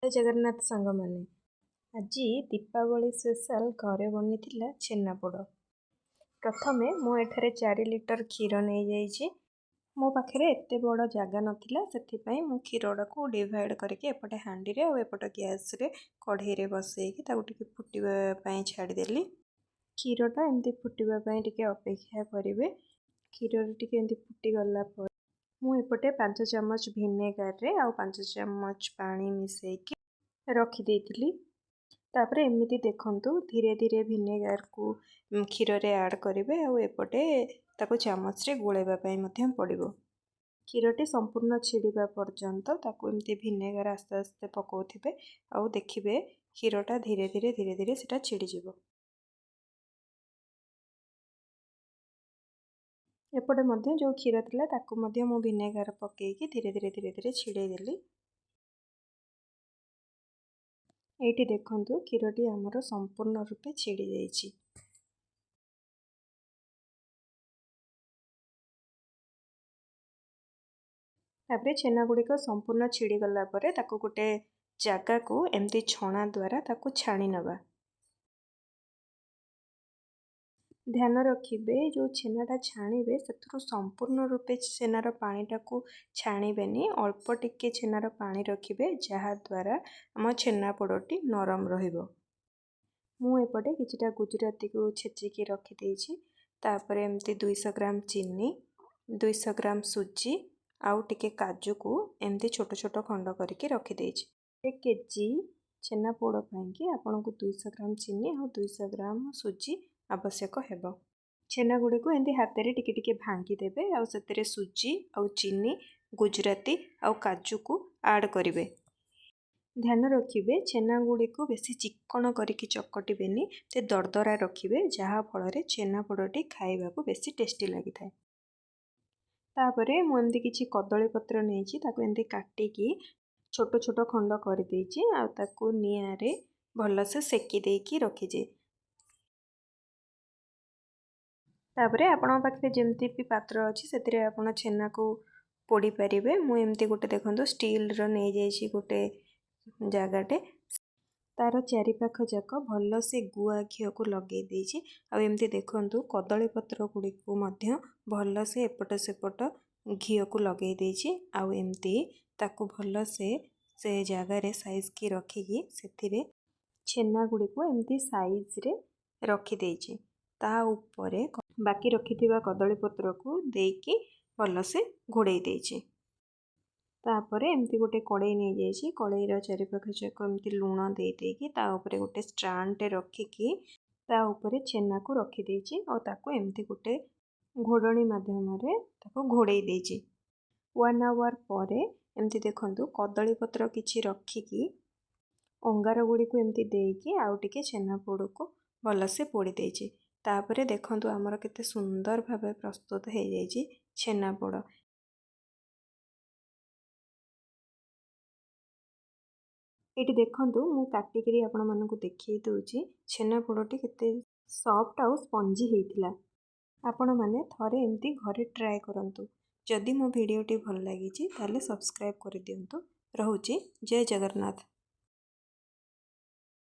ଜୟ ଜଗନ୍ନାଥ ସାଙ୍ଗମାନେ। ଆଜି ଦୀପାବଳି ସ୍ପେଶାଲ ଘରେ ବନିଥିଲା ଛେନାପୋଡ଼। ପ୍ରଥମେ ମୁଁ ଏଠାରେ 4 ଲିଟର କ୍ଷୀର ନେଇଯାଇଛି। ମୋ ପାଖରେ ଏତେ ବଡ଼ ଜାଗା ନଥିଲା, ସେଥିପାଇଁ ମୁଁ କ୍ଷୀରଟାକୁ ଡିଭାଇଡ଼ କରିକି ଏପଟେ ହାଣ୍ଡିରେ ଆଉ ଏପଟେ ଗ୍ୟାସ୍ରେ କଢ଼େଇରେ ବସେଇକି ତାକୁ ଟିକେ ଫୁଟିବା ପାଇଁ ଛାଡ଼ିଦେଲି। କ୍ଷୀରଟା ଏମିତି ଫୁଟିବା ପାଇଁ ଟିକେ ଅପେକ୍ଷା କରିବେ। କ୍ଷୀରରେ ଟିକେ ଏମିତି ଫୁଟିଗଲା ପରେ ମୁଁ ଏପଟେ 5 ଚାମଚ ଭିନେଗାରରେ ଆଉ 5 ଚାମଚ ପାଣି ମିଶାଇକି ରଖିଦେଇଥିଲି। ତାପରେ ଏମିତି ଦେଖନ୍ତୁ, ଧୀରେ ଧୀରେ ଭିନେଗାରକୁ କ୍ଷୀରରେ ଆଡ଼୍ କରିବେ ଆଉ ଏପଟେ ତାକୁ ଚାମଚରେ ଗୋଳେଇବା ପାଇଁ ମଧ୍ୟ ପଡ଼ିବ। କ୍ଷୀରଟି ସମ୍ପୂର୍ଣ୍ଣ ଛିଡ଼ିବା ପର୍ଯ୍ୟନ୍ତ ତାକୁ ଏମିତି ଭିନେଗାର ଆସ୍ତେ ଆସ୍ତେ ପକାଉଥିବେ ଆଉ ଦେଖିବେ, କ୍ଷୀରଟା ଧୀରେ ଧୀରେ ଧୀରେ ଧୀରେ ସେଇଟା ଛିଡ଼ିଯିବ। ଏପଟେ ମଧ୍ୟ ଯେଉଁ କ୍ଷୀର ଥିଲା, ତାକୁ ମଧ୍ୟ ମୁଁ ଭିନେଗାର ପକାଇକି ଧୀରେ ଧୀରେ ଧୀରେ ଧୀରେ ଛିଡ଼େଇ ଦେଲି। ଏଇଠି ଦେଖନ୍ତୁ, କ୍ଷୀରଟି ଆମର ସମ୍ପୂର୍ଣ୍ଣ ରୂପେ ଛିଡ଼ି ଯାଇଛି। ତାପରେ ଛେନା ଗୁଡ଼ିକ ସମ୍ପୂର୍ଣ୍ଣ ଛିଡ଼ିଗଲା ପରେ ତାକୁ ଗୋଟେ ଜାଗାକୁ ଏମିତି ଛଣା ଦ୍ୱାରା ତାକୁ ଛାଣି ନେବା। ଧ୍ୟାନ ରଖିବେ, ଯେଉଁ ଛେନାଟା ଛାଣିବେ, ସେଥିରୁ ସମ୍ପୂର୍ଣ୍ଣ ରୂପେ ଛେନାର ପାଣିଟାକୁ ଛାଣିବେନି। ଅଳ୍ପ ଟିକେ ଛେନାର ପାଣି ରଖିବେ, ଯାହାଦ୍ୱାରା ଆମ ଛେନାପୋଡ଼ଟି ନରମ ରହିବ। ମୁଁ ଏପଟେ କିଛିଟା ଗୁଜୁରାତିକୁ ଛେଚିକି ରଖିଦେଇଛି। ତାପରେ ଏମିତି 200 ଗ୍ରାମ ଚିନି, 200 ଗ୍ରାମ ସୁଜି ଆଉ ଟିକେ କାଜୁକୁ ଏମିତି ଛୋଟ ଛୋଟ ଖଣ୍ଡ କରିକି ରଖିଦେଇଛି। 1 କେଜି ଛେନାପୋଡ଼ ପାଇଁକି ଆପଣଙ୍କୁ 200 ଗ୍ରାମ ଚିନି ଆଉ 200 ଗ୍ରାମ ସୁଜି ଆବଶ୍ୟକ ହେବ। ଛେନା ଗୁଡ଼ିକୁ ଏମିତି ହାତରେ ଟିକେ ଟିକେ ଭାଙ୍ଗିଦେବେ ଆଉ ସେଥିରେ ସୁଜି ଆଉ ଚିନି, ଗୁଜୁରାତି ଆଉ କାଜୁକୁ ଆଡ଼୍ କରିବେ। ଧ୍ୟାନ ରଖିବେ, ଛେନା ଗୁଡ଼ିକୁ ବେଶୀ ଚିକ୍କଣ କରିକି ଚକଟିବେନି, ସେ ଦରଦରା ରଖିବେ, ଯାହାଫଳରେ ଛେନାପୋଡ଼ଟି ଖାଇବାକୁ ବେଶୀ ଟେଷ୍ଟି ଲାଗିଥାଏ। ତାପରେ ମୁଁ ଏମିତି କିଛି କଦଳୀ ପତ୍ର ନେଇଛି। ତାକୁ ଏମିତି କାଟିକି ଛୋଟ ଛୋଟ ଖଣ୍ଡ କରିଦେଇଛି ଆଉ ତାକୁ ନିଆଁରେ ଭଲସେ ସେକି ଦେଇକି ରଖିଛି। ତାପରେ ଆପଣଙ୍କ ପାଖରେ ଯେମିତି ବି ପାତ୍ର ଅଛି, ସେଥିରେ ଆପଣ ଛେନାକୁ ପୋଡ଼ି ପାରିବେ। ମୁଁ ଏମିତି ଗୋଟେ, ଦେଖନ୍ତୁ, ଷ୍ଟିଲ୍ର ନେଇଯାଇଛି ଗୋଟେ ଜାଗାଟେ। ତାର ଚାରିପାଖ ଯାକ ଭଲସେ ଗୁଆ ଘିଅକୁ ଲଗେଇ ଦେଇଛି ଆଉ ଏମିତି ଦେଖନ୍ତୁ, କଦଳୀ ପତ୍ର ଗୁଡ଼ିକୁ ମଧ୍ୟ ଭଲସେ ଏପଟ ସେପଟ ଘିଅକୁ ଲଗେଇ ଦେଇଛି ଆଉ ଏମିତି ତାକୁ ଭଲସେ ସେ ଜାଗାରେ ସାଇଜ୍କି ରଖିକି ସେଥିରେ ଛେନା ଗୁଡ଼ିକୁ ଏମିତି ସାଇଜ୍ରେ ରଖିଦେଇଛି। ତା ଉପରେ ବାକି ରଖିଥିବା କଦଳୀ ପତ୍ରକୁ ଦେଇକି ଭଲସେ ଘୋଡ଼େଇ ଦେଇଛି। ତାପରେ ଏମିତି ଗୋଟେ କଡ଼େଇ ନେଇଯାଇଛି। କଡ଼େଇର ଚାରିପାଖ ଯାକ ଏମିତି ଲୁଣ ଦେଇ ଦେଇକି ତା ଉପରେ ଗୋଟେ ଷ୍ଟାଣ୍ଡଟେ ରଖିକି ତା ଉପରେ ଛେନାକୁ ରଖିଦେଇଛି ଆଉ ତାକୁ ଏମିତି ଗୋଟେ ଘୋଡ଼ଣୀ ମାଧ୍ୟମରେ ତାକୁ ଘୋଡ଼େଇ ଦେଇଛି। ୱାନ୍ ଆୱାର ପରେ ଏମିତି ଦେଖନ୍ତୁ, କଦଳୀ ପତ୍ର କିଛି ରଖିକି ଅଙ୍ଗାର ଗୁଡ଼ିକୁ ଏମିତି ଦେଇକି ଆଉ ଟିକେ ଛେନାପୋଡ଼କୁ ଭଲସେ ପୋଡ଼ି ଦେଇଛି। ତାପରେ ଦେଖନ୍ତୁ, ଆମର କେତେ ସୁନ୍ଦର ଭାବେ ପ୍ରସ୍ତୁତ ହେଇଯାଇଛି ଛେନାପୋଡ଼। ଏଇଠି ଦେଖନ୍ତୁ, ମୁଁ କାଟିକିରି ଆପଣମାନଙ୍କୁ ଦେଖେଇ ଦେଉଛି, ଛେନାପୋଡ଼ଟି କେତେ ସଫ୍ଟ ଆଉ ସ୍ପଞ୍ଜି ହେଇଥିଲା। ଆପଣମାନେ ଥରେ ଏମିତି ଘରେ ଟ୍ରାଏ କରନ୍ତୁ। ଯଦି ମୋ ଭିଡ଼ିଓଟି ଭଲ ଲାଗିଛି, ତାହେଲେ ସବସ୍କ୍ରାଇବ୍ କରିଦିଅନ୍ତୁ। ରହୁଛି, ଜୟ ଜଗନ୍ନାଥ।